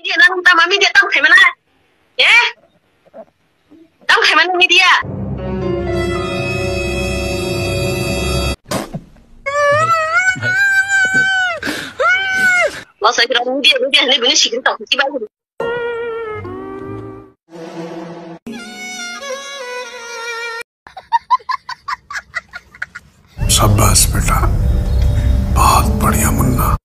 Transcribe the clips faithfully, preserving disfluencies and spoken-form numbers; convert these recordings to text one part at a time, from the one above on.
Media nang tama media tang khaimana. Eh? Tang khaimana media. Lo sai kira media media ne bini sikri tang kiba. शाबाश बेटा, बहुत बढ़िया Munna.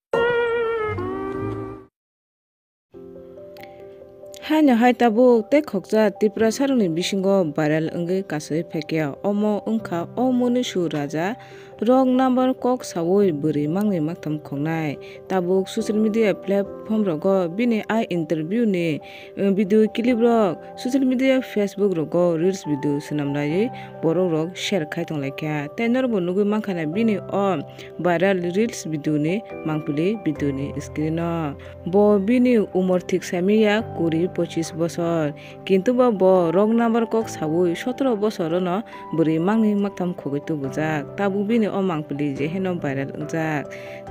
Haino hai tabuk tei khoksa Tripura sarokni bisingo viral wngwi kasui phaikha. Omo wngkha o Munusu Raja wrong number kok saui bwrwi mangni maktham khoknai. Tabuk social media platform rogo bini a interview ni, eh, video clip rok social media Facebook rogo reels video swnam laiwi borok rok share khai tong lai kha. Tei norok bo nugwi mankha na bini o viral reels video ni mangpili video ni screen o. Bo bini umor thik saimaya kuri pochis bosor. Kintu ba bo wrong number kok saui sotoro bosor no bwrwi mangni maktham khogwi tubujak. Tabuk bini o mangpili je heno viral wngjak.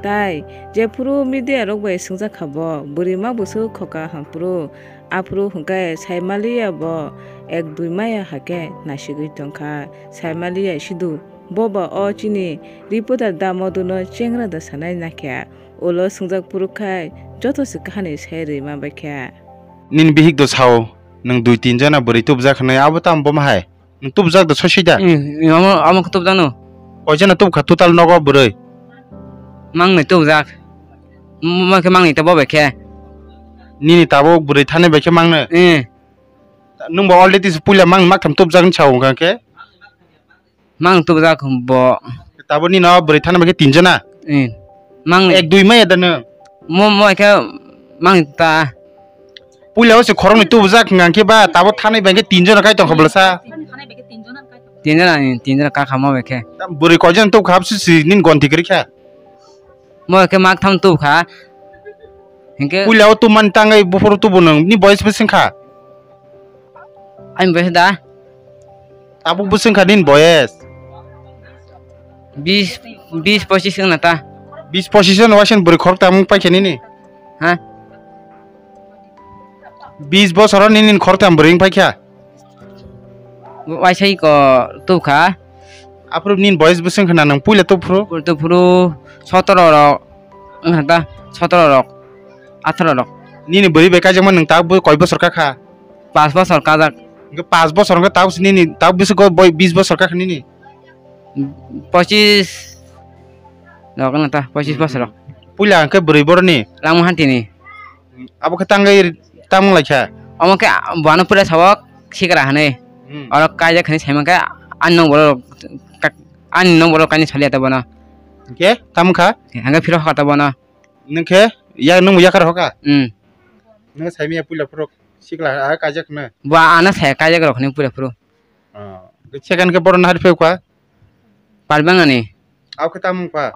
Tai jephuru media rok bai swngjak kha bo, bwrwi ma bwswk khoka hamphuru. Aphuru hwnkhe sai maliya bo ek dui maya hakhe nasigwi tongkha. Sai maliya sidu bo ba o chini reporter da moduno chengra da sanai nakhe. Ulo swngjak phuru khai joto se kahani sai rwi ma bai kha. Nini bihik do sao, nwng dui tin jona bwrwi tubujak hwnwi, abo tamo bo ma hai? Nwng tubujak do soi soi da? Hmm, omo, omo khe tubujak no. Koi jona tubukha total nogo bwrwi? Mangnwi tubujak. Mo khe mangnwi ta bo bai khe. Nini tabuk bwrwi thani bai khe mangnwi? Hmm. Nwng bo already puila mangni maktham tubujak hwnwi sao hwnkha khe? Mang tubujak bo. Tabuk nini o bwrwi thani bai khe tin jona? Hmm. Mang. Ek dui maya da nwng? Mo, mo khe mang ta. Puila o se khoroknwi tubujak hwnka khe ba, tabuk thani bai khe tin jona kai tongkha bwlasa? Tin jona, hmm, tin jona ka kha mo bai khe. Bwrwi koi jona tubukha, absu si nini gonti kwrwi kha? Mo khe mak tham tubukha. Hinkhe puila o tubmani tangwi buphuru tubu nwng, ni boyes bwswng kha? Ani boyes da? Tabuk bwswng kha nini boyes? Bis, bis pochis wngna ta. Bis pochis wngna waisa bwrwi khoroktham wng paikha nini? Ha? Bis bosoro nini khoroktham bwrwi wng paikha? Waisa iko tubkha. Aphuru nini boyes bwswng khna nwng puila tubphuru? Puila tubphuru sotoro rok, wngkha ta, sotoro rok, atharo rok. Nini bwrwi bai kaijakma nwng tabuk koi bosor kakha? Pas bosor kajak. Hwnkhe pas bosor hwnkhe tabuk se nini, tabuk bisi koi boi bis bosor kakha nini? Pochis rok wngkha ta, pochis bosor rok. Puila hwnkhe bwrwi boroni? Langma hantini. Abo khe tangwi tamo lai kha? Omo khe bo ano puila sao sikra hwnwi. Hmm. Oro kaijak hwnwi sai mankhe ani nong borok ka-, ani nong borok kainwi saliya ta bono. Hwnkhe tamo kha? Hwnkhe phiro hoka ta bono. Nwng khe ya, nwng bo yakar hoka? Hmm. Nwng sai maya puila phuru sikla a kaijak hwnwi? Bo ano sai kaijak rok hwnwi puila phuru. Oh. Second khe borok nahar phiyok kha? Parbang ani. Abo khe tamo wng kha?